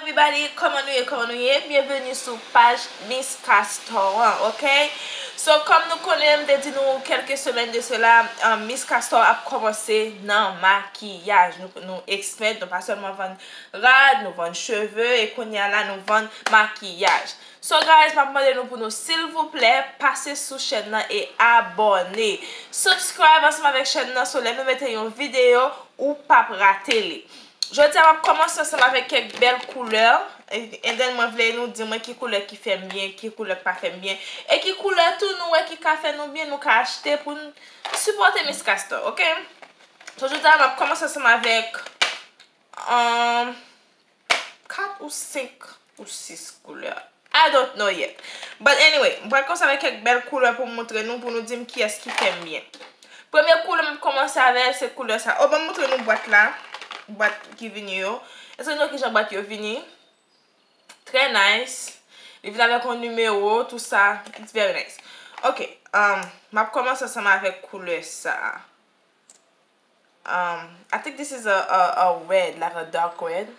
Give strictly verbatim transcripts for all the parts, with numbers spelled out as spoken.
Everybody, kòman nou ye, kòman nou ye? Byenveni sou paj Miss Castor an, ok? So, kòm nou konnen, m te di nou kèlke semèn de sela, um, Miss Castor ap kòmanse nan makiyaj. Nou, nou expert, nou pa sèlman vann rad, nou vann cheve, e kounye a la, nou vann makiyaj. So, guys, m ap mande nou pou nou, silvouplè, pase sou chèn nan e abòne. Subscribe ansanm avèk chèn nan, so lè nou mete yon videyo, ou p ap rate li. Jodi a, m ap kòmanse ansanm avèk kèk bèl koulè. And then, mwen vle nou di mwen ki koulè ki fè m byen, ki koulè k pa fè m byen. E ki koulè tou nou wè ki ka fè nou byen, nou ka achte pou n sipòte Miss Castor, ok? So, jodi a, m ap kòmanse ansanm avèk, um, kat ou senk ou sis koulè. I don't know yet. But anyway, m pral kòmanse avèk kèk bèl koulè pou m montre nou, pou nou di m kiyès ki fè m byen. Premye koulè m ap kòmanse avè l, se koulè sa. Oh, ban m montre nou bwat la. Bwat ki vini yo. Èske nou wè kijan bwat yo vini? Trè nice. Li vin avèk yon nimewo, tou sa. It's very nice. Ok, um, m ap kòmanse ansanm avèk koulè sa. Um, I think this is a, a, a red, like a dark red.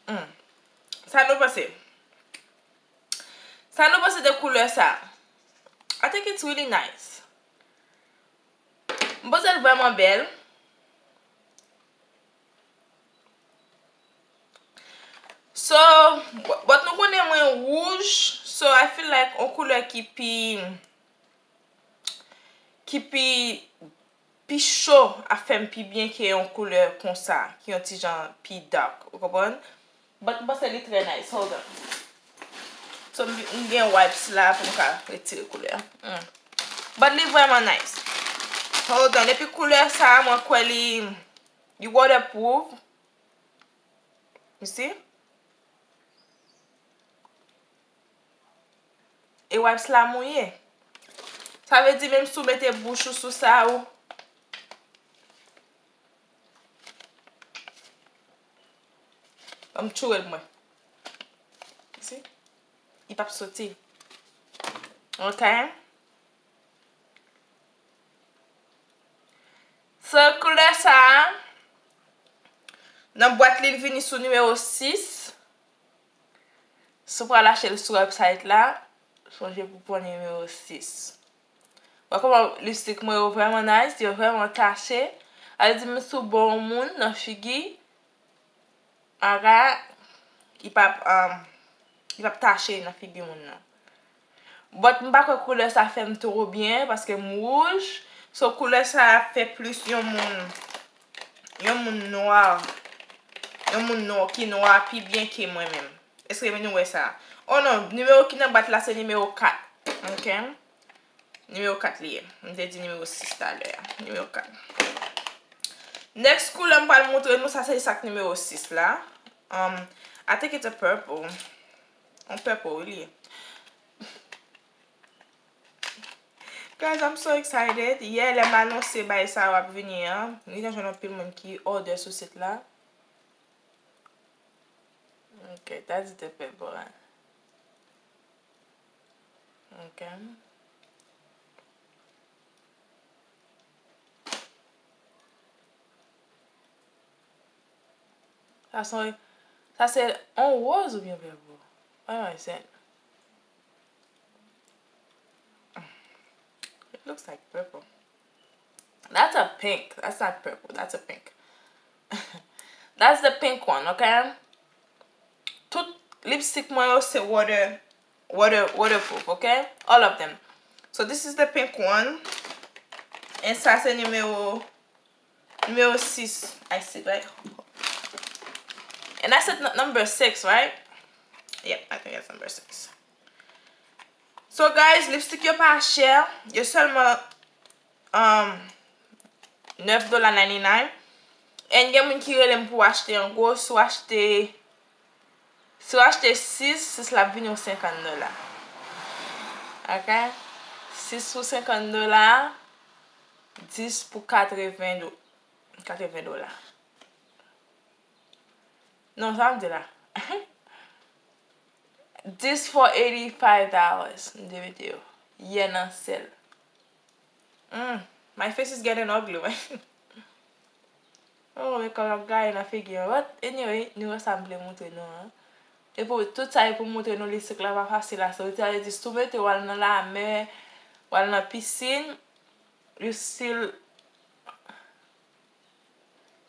Hmm. Sa nou panse? Sa nou panse de koulè sa? I think it's really nice. M panse l vrèman bèl. So, but nou konnen mwen wouj, so I feel like yon koulè ki pi, ki pi, pi cho ap fè m pi byen ke yon koulè konsa, ki yon ti jan pi dark, ou konprann? But m panse li trè nice. Hold on. So, m, m gen wipes la pou m ka retire koulè a. Hmm. But li vrèman nice. Hold on. Epi koulè sa a, mwen kwè li, li waterproof. You see? E wipes la mouye. Sa vle di menm si w mete bouch ou sou sa, ou Ban m tchoure l mwen. Si? Li p ap soti. Ok. So, koulè sa a, nan bwat li, l vini sou nimewo sis. Si w pral achte l sou website la, sonje pou pran nimewo sis. Wè kòman lipstick mwen yo vrèman nice, yo vrèman tache. Sa vle di menm si w bo yon moun nan figi, aga, li p ap, um, li p ap tache nan figi moun nan. But m pa kwè koulè sa fè m twò byen, paske m wouj. So, koulè sa ap fè plis yon moun, yon moun nwa, yon moun nwa ki nwa pi byen ke mwen menm. Èske nou wè sa? Oh non, nimewo ki nan bwat la se nimewo kat. Ok? Nimewo kat li ye. M te di nimewo sis talè a. Nimewo kat. Next koulè m pral montre nou, sa se sa k nimewo sis la. Um, I think it's a purple. Yon purple, wi, li ye. Guys, I'm so excited. Yè, lè m anonse bay sa yo ap vini an, m gentan jwenn anpil moun ki order sou sit la. Ok, that's the purple one. Ok. Sa se, sa se yon woz oubyen pèpo? Why am I saying? It looks like purple. That's a pink. That's not purple. That's a pink. That's the pink one, okay? Tout lipstick mwen yo se water, water, waterproof, okay? All of them. So this is the pink one. And sa se nimewo, nimewo sis. I see, right? And I said n-, number six, right? Yep, I think that's number six. So guys, lipstick yo pa chè, yo sèlman, um, nèf dola ninety-nine. And gen moun ki rele m pou achte an gwo, si w achte, si w achte sis, sis la ap vin yon senkant dola. Ok? Sis pou senkant dola, dis pou katreven do-, katreven dola. Non, sa m di la. This for eighty-five dollars. M te mete yo. Yè nan sèl. Mm, my face is getting ugly, man. Oh, makeup ap gaye nan figi an. But anyway, nou wè sa m vle montre nou an. E pou tout sa e pou montre nou lipstick la pa fasil la. So, sa vle di, si w mete w al nan lamè, w al nan pisin, you still,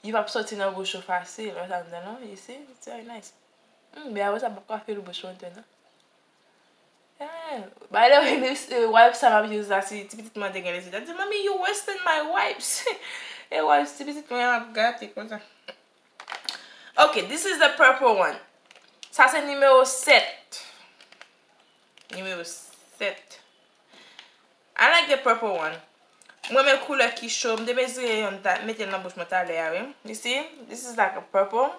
li p ap soti nan bouch ou fasil. Wè sa m di non? You see? It's very nice. Hmm, men apre sa, m p ap ka fè l bouch mwen tou non. Eh, by the way, this, uh, wipe sa m ap use la, si ti pitit mwen te gen lipstick, li di, "Mommy, you wasting my wipes." E wipes ti pitit mwen ap gate konsa. Ok, this is the purple one. Sa se nimewo sèt. Nimewo sèt. I like the purple one. Mwen renmen koulè ki cho. M te mezire yon ta, mete l nan bouch mwen talè a, wi. You see? This is like a purple.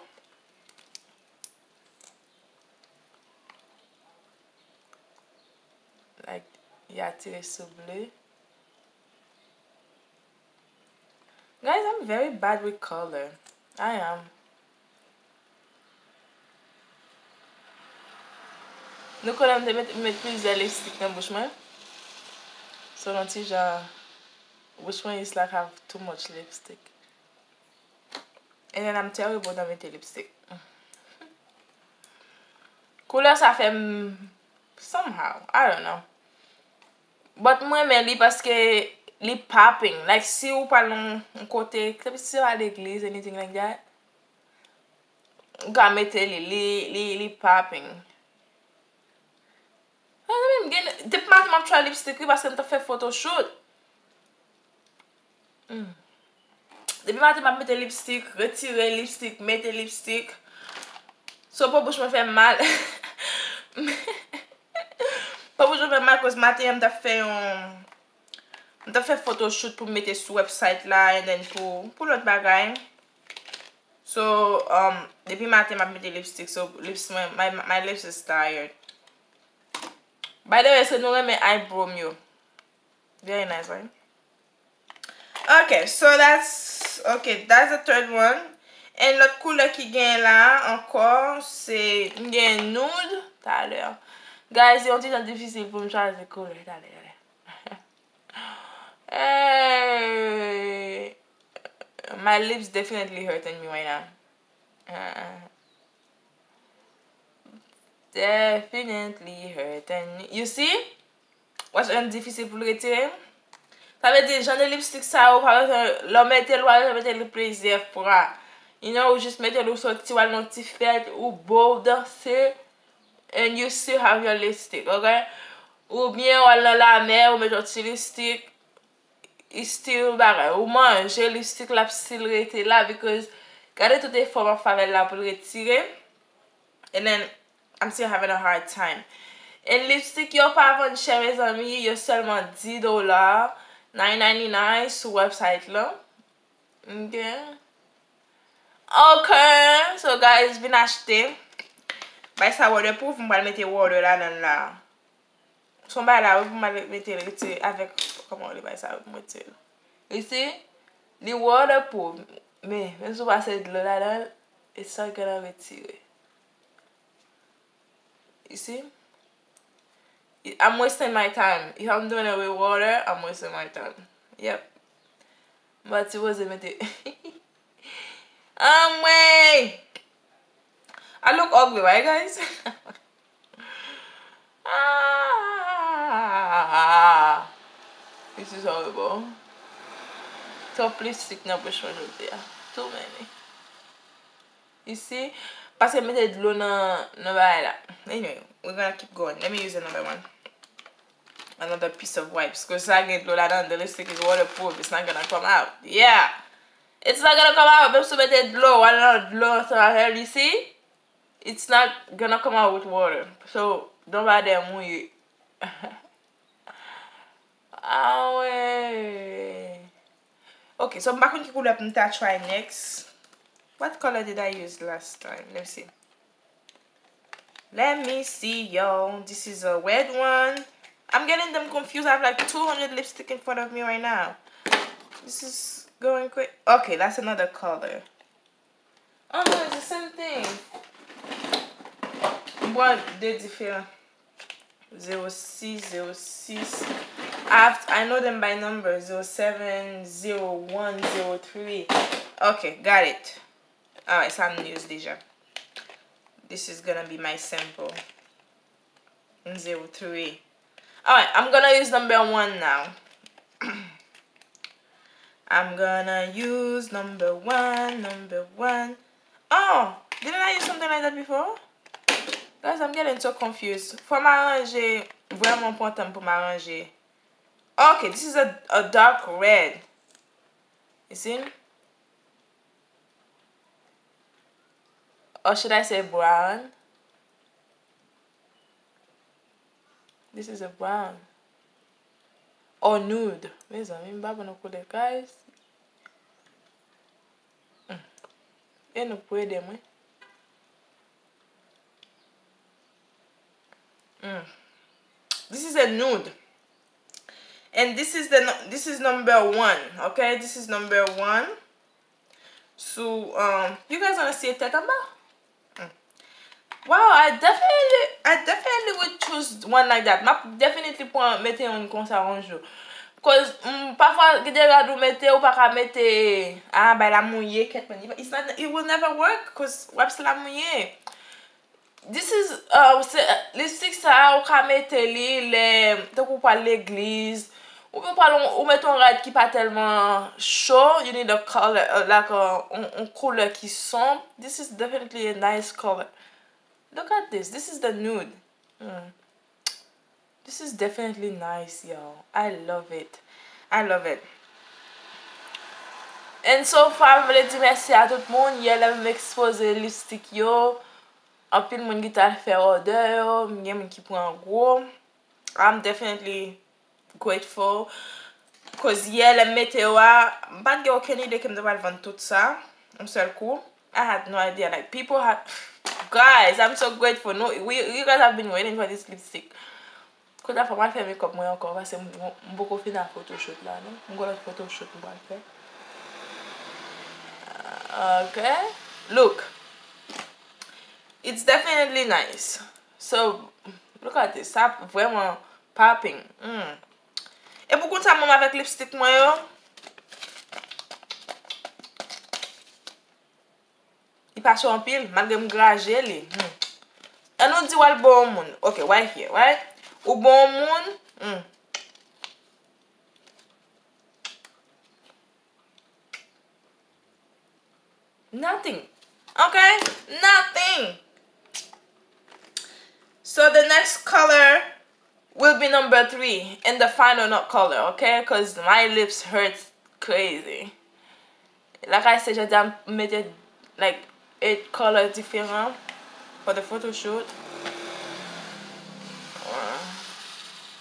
Like, li atire sou ble. Guys, I'm very bad with color. I am. Nou konnen m te met, met plizyè lipstick nan bouch mwen. So, nan ti jan, bouch mwen is like have too much lipstick. And then I'm terrible nan mete lipstick. Koulè sa fè m somehow, I don't know. But mwen renmen li paske li popping. Like, si ou pral nan yon kote, se pa legliz, anything like that, ou ka mete li, li, li, li popping. Mezanmi, m gen, depi maten m ap try lipstick, wi, paske m t ap fè photoshoot. Hmm. Depi maten m ap mete lipstick, retire lipstick, mete lipstick. So, po bouch mwen fè m mal. Po bouch mwen fè m mal, cause maten an m t ap fè yon, m t ap fè photoshoot pou m mete sou website la, and then pou, pou lòt bagay. So, um, depi maten m ap mete lipstick, so lips mwen, my, my lips is tired. By the way, èske nou renmen eyebrow m yo? Very nice, right? Ok, so that's, ok, that's the third one. And lòt koulè ki gen la ankò, se, m gen nude, talè. Guys, se yon ti jan difisil pou m chwazi koulè, talè, talè. Hey, my lips definitely hurting me right now. Uh, definitely hurting me. You see? Wè jan l difisil pou l retire. Sa vle di, jan de lipstick sa yo, pa bezwen, lè w mete l, ou pa bezwen mete l plizyè fwa. You know, ou jis mete l, ou soti, w al nan ti fèt, ou bo, ou danse, and you still have your lipstick, ok? Oubyen w al nan lamè, ou mete yon ti lipstick, e still bagay. Ou manje, lipstick la ap still rete la, because gade tout efò m ap fè avè l la pou l retire. And then, I'm still having a hard time. And lipstick yo pa vann chè, mezanmi, yo sèlman dis dola, nine ninety-nine sou website la. Ok. Ok, so guys, vin achte. Bay sa waterproof, m pral mete water ladan l la. Se yon bagay la, wi, pou m al mete l, retire avèk, kòman rele bagay sa, wi, pou m retire l. You see? Li waterproof, men, menm si w pase dlo ladan l, it's not gonna retire. You see? I'm wasting my time. If I'm doing it with water, I'm wasting my time. Yep. Mwen sipoze mete. Anmwey! I look ugly, right, guys? Ah, this is horrible. Twòp lipstick nan bouch mwen jodi a. Too many. You see? Paske m mete dlo nan, nan bagay la. Anyway, we're gonna keep going. Let me use another one. Another piece of wipes. Cause sa gen dlo ladan, the lipstick is waterproof. It's not gonna come out. Yeah. It's not gonna come out. Menm si w mete dlo, w al nan dlo ansanm avè l, you see? It's not gonna come out with water. So, don't bother mouye. Anmwey. Ok, so m pa konn ki koulè pou m ta try next. What color did I use last time? Let me see. Let me see, y'all. This is a red one. I'm getting them confused. I have like two hundred lipstick in front of me right now. This is going quick. Okay, that's another color. Oh no, it's the same thing. Pran de diferan. Zero six, zero six. I have, I know them by number. Zero seven, zero one, zero three. Okay, got it. Alright, sa m use deja. This is gonna be my sample. Zero three. Alright, I'm gonna use number one now. I'm gonna use number one, number one. Oh, didn't I use something like that before? Guys, I'm getting so confused. Fò m aranje, vrèman pran tan m pou m aranje. Okay, this is a, a dark red. You see? Or should I say brown? This is a brown. Or nude. Mezanmi, m pa bon nan koulè, guys. Mm. E nou pou ede mwen. Mm. This is a nude. And this is the nu- this is number one, okay? This is number one. So, um, you guys wanna see a tèt anba? Mm. Wow, I definitely, I definitely would choose one like that. M ap definitely pran, mete yon konsa yon jou. Cause, mm, pafwa, gen de rad ou mete, ou pa ka mete, ah, bay la mouye, kèt, men, it's not, it will never work, cause w ap se la mouye. This is, uh, se, lipstick sa a, ou ka mete li lè, tankou w pral legliz, oubyen w pral, ou mete yon rad ki pa tèlman cho, you need a color, uh, like a, yon, yon koulè ki sonb. This is definitely a nice color. Look at this. This is the nude. Hmm. This is definitely nice, y'all. I love it. I love it. And so far, m vle di mèsi a tout moun. Yè lè m ekspoze lipstick yo, anpil moun ki t al fè òdè yo, gen moun ki pran gwo. I'm definitely grateful. Cause yè lè m mete yo a, m pa t gen okenn ide ke m te pral vann tout sa yon sèl kou. I had no idea. Like, people had, guys, I'm so grateful. No, we, you guys have been waiting for this lipstick. Kounye a fò m al fè makeup mwen ankò, paske m, m poko fin ak photoshoot la, non. M gon lòt photoshoot m pral fè. Ok. Look. It's definitely nice. So, look at this. Sa vrèman popping. Mm. E pou kont sa menm avèk lipstick mwen yo, li pa cho anpil, malgre m graje li. Hmm. An nou di w al bon moun. Ok, right here, right? Ou bon moun. Hmm. Nothing. Okay? Nothing. So the next color will be number three and the final not color, okay? Cause my lips hurt crazy. Like I said, jodi a m mete, like, eight color diferan for the photo shoot.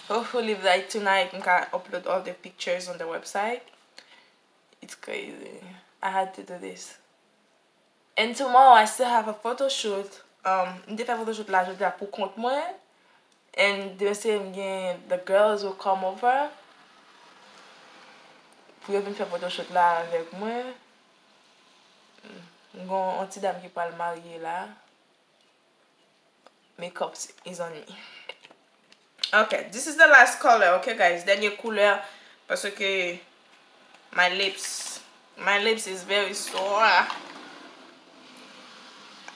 Hopefully, like, tonight, m ka upload all the pictures on the website. It's crazy. I had to do this. And tomorrow I still have a photo shoot. Um, m te fè photo shoot la jodi a pou kont mwen. And demen se m gen the girls will come over pou yo vin fè photo shoot la avèk mwen. M gon yon ti dam ki pral marye la. Makeup is on me. Okay, this is the last color, okay, guys? Dènye koulè, paske my lips, my lips is very sore.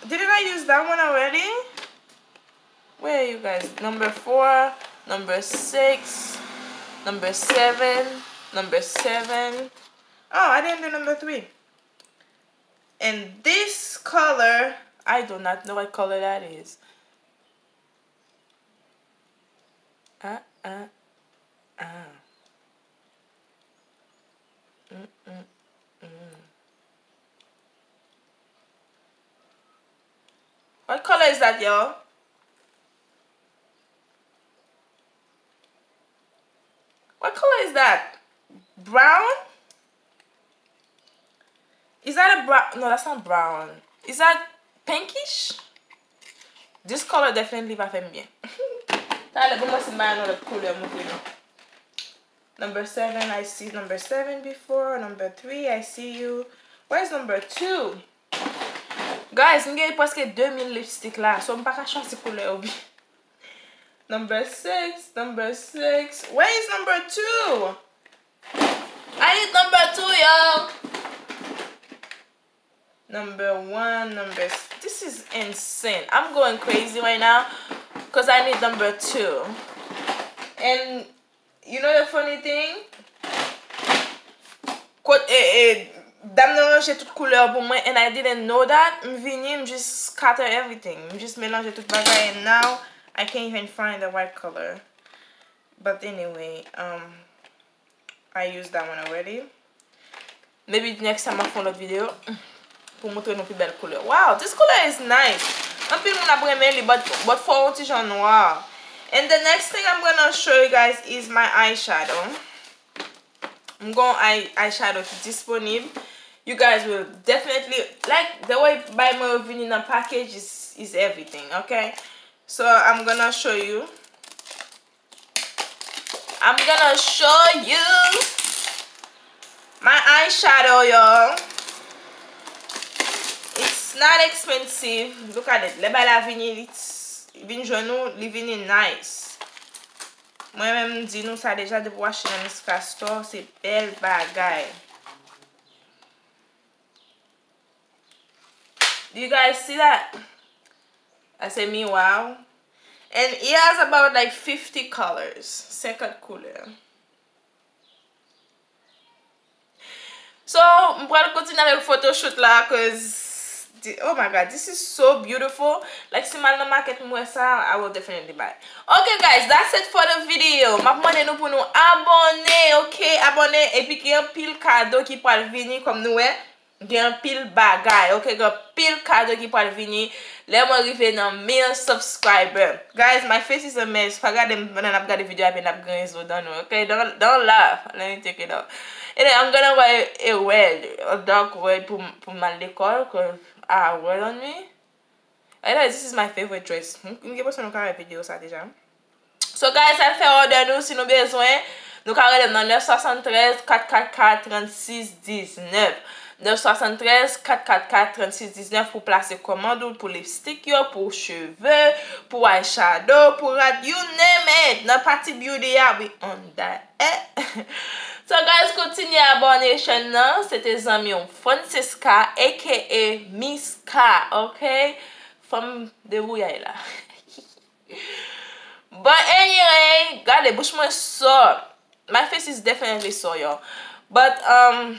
Didn't I use that one already? Where are you guys? Number four, number six, number seven, number seven. Oh, I didn't do number three. And this color, I do not know what color that is. Ah, ah, ah. Mm, mm, mm. What color is that, y'all? What color is that? Brown? Is that a brown? No, that's not brown. Is that pinkish? This color definitely pa fè m byen. Talè, bon, mwen si m bay yon lòt koulè montre nou. Number seven, I see number seven before. Number three, I see you. Where's number two? Guys, m gen prèske de mil lipstick la, so m pa ka chwazi koulè yo byen. Number six, number six. Where is number two? I need number two, y'all. Number one, number s- this is insane. I'm going crazy right now because I need number two. And you know the funny thing? Kot, eh, eh, dam nan ranje tout koulè pou mwen, and I didn't know that. M vini, m just scatter everything. M just melanje tout bagay, and now I can't even find the right color. But anyway, um, I used that one already. Maybe next time I fè yon lòt videyo pou montre nou pi bèl koulè. Wow, this color is nice. Anpil moun ap renmen li, but, but fò yon ti jan nwa. And the next thing I'm gonna show you guys is my eyeshadow. M gon eye, eyeshadow ki disponib. You guys will definitely, like, the way bay mwen yo vini nan package is, is everything, okay? So, I'm gonna show you. I'm gonna show you my eyeshadow, y'all. It's not expensive. Look at it. Lè bay la vini, it's, vin jwenn nou, li vini nice. Mwen menm, m di nou sa deja, depi w achte nan Miska Store, se bèl bagay. Do you guys see that? I say me wow. And it has about, like, fifty colors. Senkant koulè. So, m pral kontinye avèk photoshoot la, 'cause thi- oh my God, this is so beautiful. Like, si m al nan market, m wè sa, I will definitely buy. Okay, guys, that's it for the video. M ap mande nou pou nou abòne, okay? Abòne, epi gen anpil kado ki pral vini, kòm nou wè. Gen anpil bagay, okay? Gen anpil kado ki pral vini lè mwen rive nan mil subscriber. Guys, my face is a mess. Pa gade m pandan n ap gade videyo a, epi n ap griyen zo dan nou, okay? Don't, don't laugh. Let me take it off. And then I'm gonna wear a red, a dark red pou, pou m al lekòl, 'cause I have red on me. Anyway, this is my favorite dress. M, m gen enpresyon nou ka wè videyo sa deja. So, guys, al fè order nou si nou bezwen. Nou ka rele m nan nèf swasantrèz, kat kat kat, trannsis diznèf. Nèf swasantrèz, kat kat kat, trannsis diznèf pou plase kòmand ou pou lipstick yo, pou cheve, pou eyeshadow, pou rad, you name it. Nan pati beauty a, we on that. Eh. So, guys, kontinye abòne chèn nan. Se te zanmi w Francesca, A K A Miss K, okay? Fanm debouyay la. But anyway, gade, bouch mwen sore. My face is definitely sore, y'all. But, um,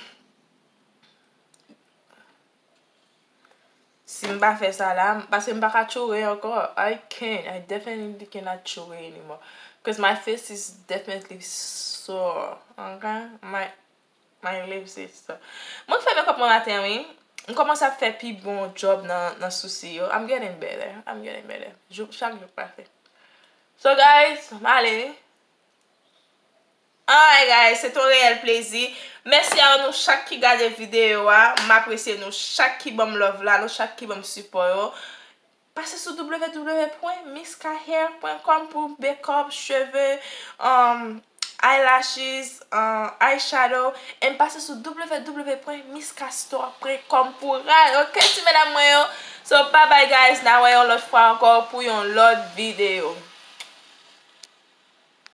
si m pa fè sa la, paske m pa ka tchoure ankò. I can't. I definitely cannot tchoure anymore. 'Cause my face is definitely sore. Okay? My, my lips is sore. Mwen k fè makeup mwen maten, wi. M kòmanse ap fè pi bon job nan, nan sousi yo. I'm getting better. I'm getting better. Jou, chak jou k pase. So, guys, m ale. Alright, guys, se te yon reyèl plezi. Mèsi a nou chak ki gade videyo a. M apresye nou chak ki ban m love la, nou chak ki ban m sipò yo. Pase sou w w w pwen miska hair pwen com pou makeup, cheve, um, eyelashes, uh, eyeshadow, and pase sou w w w pwen miska store pwen com pou rad, ok, ti medam mwen yo? So, bye bye, guys, n a wè yon lòt fwa ankò pou yon lòt videyo.